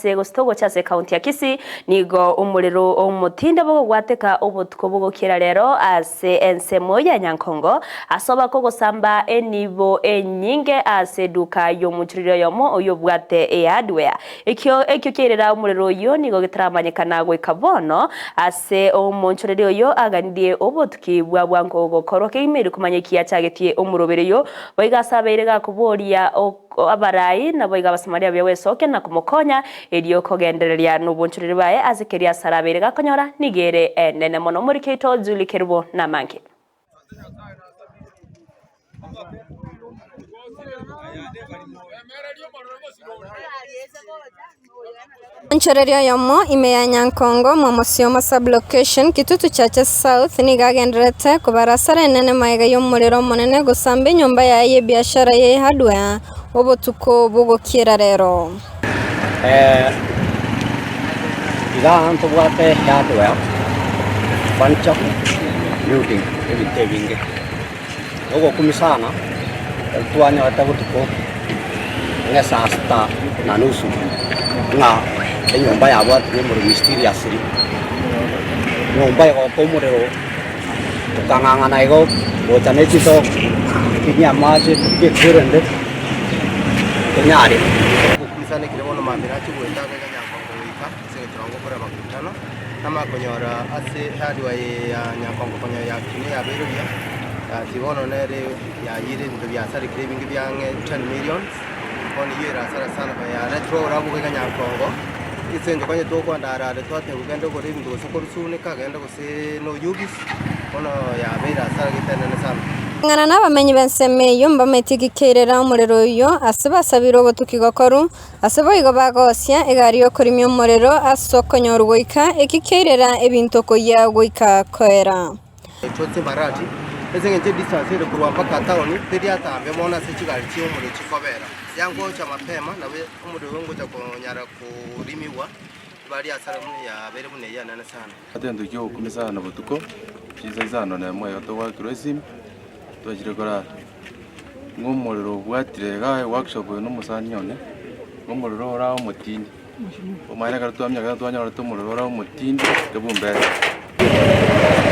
Ase gose togocha ase ekaunti ya Kisii, nigo omorero omotinde bogogwateka obotuko bogokiera rero ase ensemo ya Nyankongo, ase obakogosamba enibo enyinge ase eduka y'omochuriri oyomo oyobwate ehardware. Ekio ekio kiairera omorero oyio nigo getaramanyekana goika bono, ase omonchoreri oyo aganirie obotuki bwa bwango gokorwa kegima erio komanya eki achagetie omoroberi oyio, boigo ase abeire gakoboria Abarai naboigo Abasamaria buya gwesokia na komokonya, erio kogendereria nobonchoreri bwaye ase keria asare abeire gakonyora, nigo ere enene mono. Omoriki oito Julie Kerubo namange. Omonchoreri oyomo ime ya Nyankongo, Mwamosiomo Sub-location, Kitutu Chache South, nigo agendererete kobara asara enene magega y'omorero omonene gosamba enyomba yaye y'ebiashara ye hardware obotuko bw'ogokiera rero. Igaa ntobwate hardware, furniture, building, ebinto ebinge. Ogokumia sana twanyorete botuko ang'e saa sita na nusu ng'a enyomba yabwatire omorero mysteriously, enyomba egoka omorero tokang'ang'ana igo gocha ne chindoo totinyie amache totige ekwerende tonyare. Ogokumia bono mambia nachie goeta iga Nyankongo goika ase egechorango korema mkutano, namanye konyora ase ehardware eye ya Nyankongo konya yakinire yabeire buya, gaki bono nere yayire ebinto biasarekire ebinge bia ang'e 10 millions, bono eyio ere hasara sana konya yaretirwe oborabu goika Nyankongo, ase eng'encho konya tokogenda are are twatebiwa genda ogore ebinto gose korwa Sunika, genda gose Noyugis, bono yabeire hasara gete enene sana. Koreng'ana nabamenyi b'ensemo eyio mbameti gikeirera omorero oyio ase basabire obotuki gokoru, Ase boigo bagosia egari y'okorimia omorero ase okonyorwa goika eki kiairera ebinto koyia goika koera. Echio chimbarati, ase engencho edistance ere korwa mpaka town teri atambe mono ase chigari chia omorero chikobera. Yangocha mapema nabo omorero oyo ngocha konyara korimiwa baria asara buna yabeire buna eyio enene sana. Egento ki'ogokumia sana botuko, chinsa isano na emo iga togwakirwa esimi, twachire korara. Ng'a omorero obwatire igaa eworkshop oyo na omosani one, ng'a omorero ore aa omotindi, omanyete ekero twamenya ekero twanyorete omorero ore omotindi kebumbete.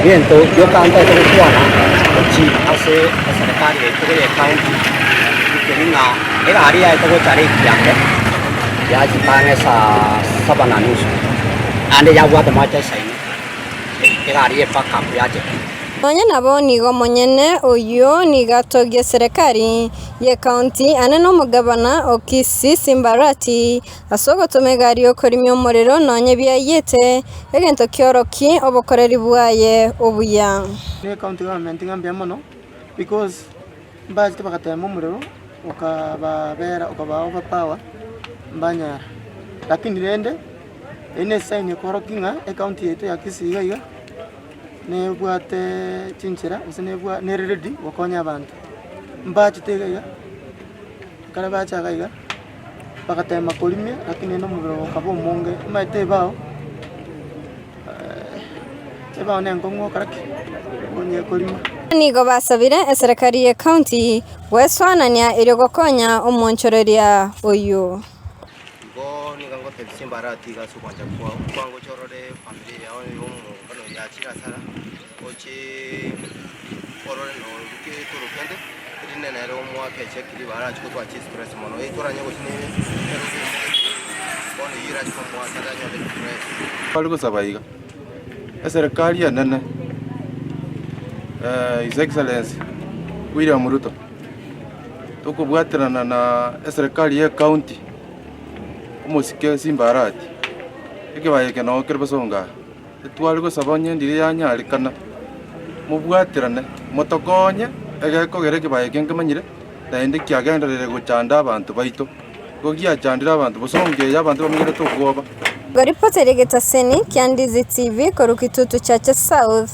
Egento gioka ntaete gokwana gochia ase eserekari yaito ya ecounty, nkeri ng'a egari yaete gocha are ekiande, yachika ang'e saa saba na nusu, naende yabwate amache aisaine, egari ya ebackup yachete. Nonya nabo nigo omonyene oyio nigo atogie eserekari y'ecounty ane nomogabana o Kisii Simba Arati ase ogotoma egari y'okorimia omorero nonya ebiayiete egento kiorokie obokoreri bwaye obuya. Ne county government ng'a mbuya mono because mbachete bagatema omorero okababera okaba overpower mbanyara. Lakini rende eye ne esign ekorokia ng'a ecounty yaito ya Kisii iga iga. Nebwate chinchera gose nebwa nere ready gokonya abanto. Mbachete iga iga, ekero bacha iga iga, bagatema korimia lakini naende omobere ogo okaba omonge, omanyete ebao ebao na enkong'u gokora ki? Onye korima. Nigo basabire eserekari ye county gwesoanania erio gokonya omwonchoreria oyio. Igo nigo ngotebia chimbarati iga ase ogwancha kwao, kwangocha orore efamiri yao y'omongano yachire asara, oche orore noruke etoro kende, erinde nere omoake echeki ribaga arache gotwara chistress mono, etoranye gose ne bono eyio erache komoa asara anyore stress. Bare gosaba iga, eserekari enene, His Excellency William Ruto. Tokobwaterana na eserekari ye county, omosike Simba Arati, ekebago eke noo kere bosongo aa, etware gosaba onye ndiri yanyarekana, mobwaterane, motokonye egekogera ekebago eke nkemanyire, naende kiagendererire gochanda abanto baito, igo giachandire abanto bosongo eye abanto bamenyerete obwoba. Ripoti eria egetaseni kia Ndizi TV korwa Kitutu Chache South,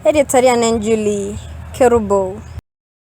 erieta riane Julie Kerubo.